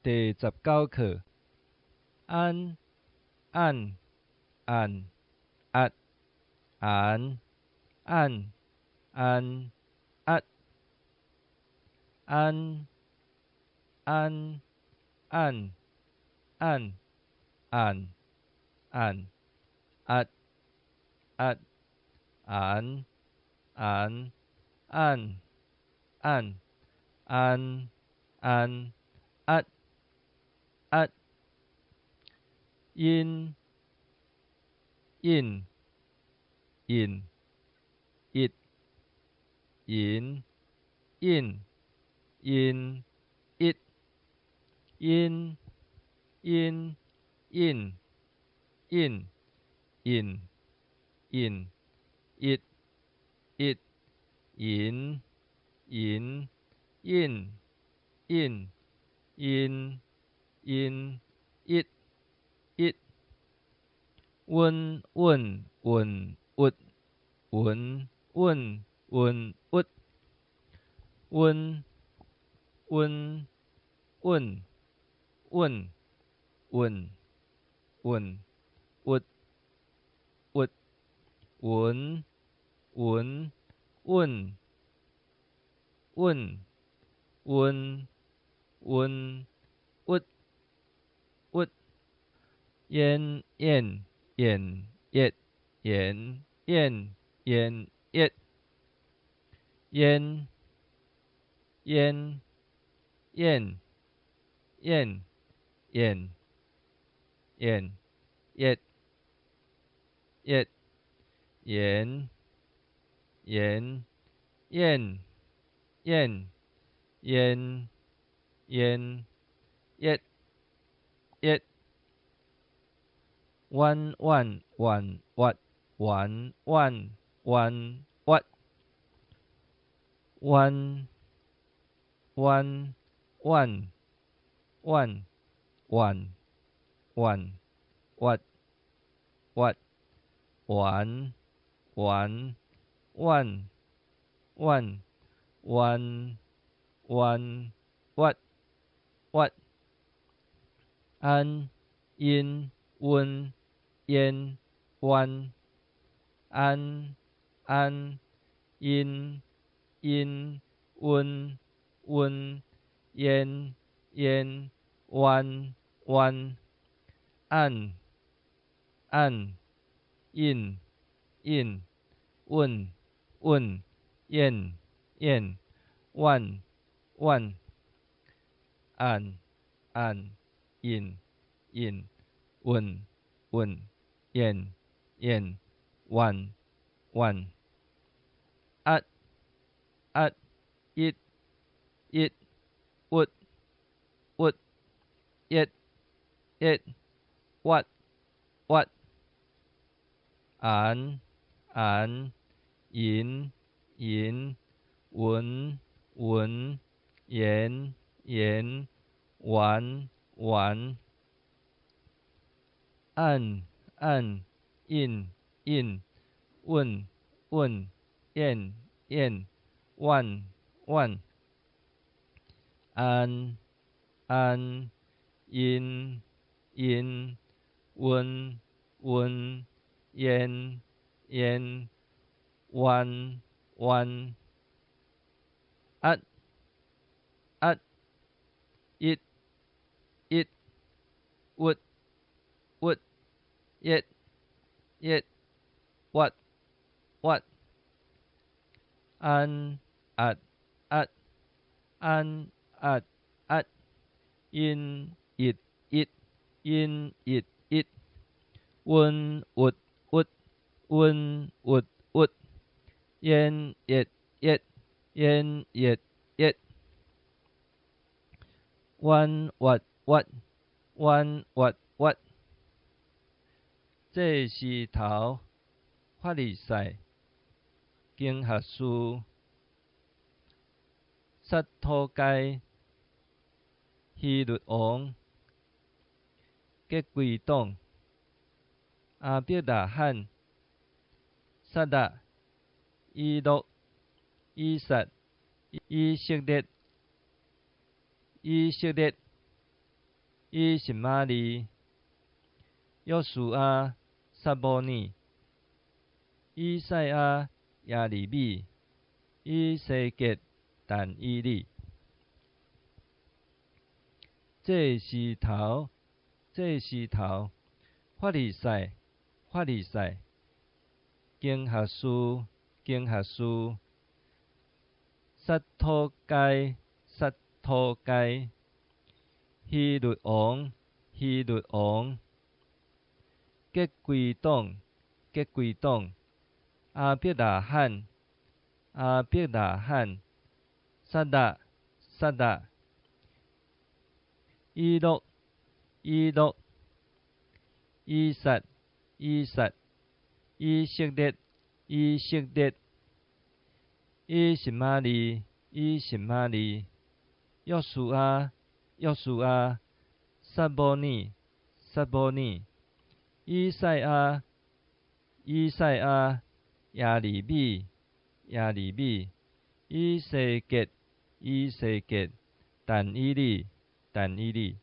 第十九課。按、按、按、壓、按、按、按、壓、按、按、按、按、按、按、壓、壓、按、按、按、按、按、按、壓、壓、陰、印、印、一、銀、印、印、一、陰、陰、印、印、印、印、一、一、銀、銀、印、印、印、印、一、一、溫、穩、穩、鬱、穩、穩、穩、鬱、溫、溫、穩、穩、穩、穩、鬱、鬱、穩、穩、穩、穩、穩、穩、鬱、鬱、煙、燕、燕、葉、鹽、燕、燕、葉、煙、煙、燕、燕、燕、燕、葉、葉、鹽、鹽、燕、燕、燕、燕、葉、葉、彎、彎、彎、屈、彎、彎、彎、屈、彎、彎、彎、彎、彎、彎、屈、屈、彎、彎、彎、彎、彎、彎、屈、屈、按、陰、溫、煙、彎、按、按、陰、陰、溫、溫、煙、煙、彎、彎、按、按、印、印、穩、穩、煙、煙、彎、彎、按、按、印、印、穩、穩、煙、煙、彎、彎、壓、壓、一、一、鬱、鬱、一、一、屈、屈、按、按、銀、銀、穩、穩、鹽、鹽、彎、彎、按、按、印、印、穩、穩、鹽、鹽、彎、彎、按、按、印、印、穩、穩、鹽、鹽、彎、彎、壓、壓、一、一、鬱、鬱、一、一、屈、屈、按、壓、壓、按、壓、壓、陰、一、一、陰、一、一、穩、鬱、鬱、穩、鬱、鬱、煙、一、一、煙、一、一、彎、屈、屈、彎、屈、屈。祭司頭、法利賽、經學士、撒土該、希律王、結歸黨、亞伯拉罕、撒辣、以諾、以撒、以色列、以色列。以實瑪利，約書亞，撒母耳，以賽亞，耶利米，以西結，但以理。祭司頭，祭司頭，法利賽，法利賽，經學士，經學士，撒土該，撒土該，希律王，希律王，結歸黨，結歸黨，亞伯拉罕，亞伯拉罕，撒辣，撒辣，以諾，以諾，以撒，以撒，以色列，以色列，以實瑪利，以實瑪利，約書亞，約書亞，撒母耳，撒母耳，以賽亞，以賽亞，耶利米，耶利米，以西結，以西結，但以理，但以理。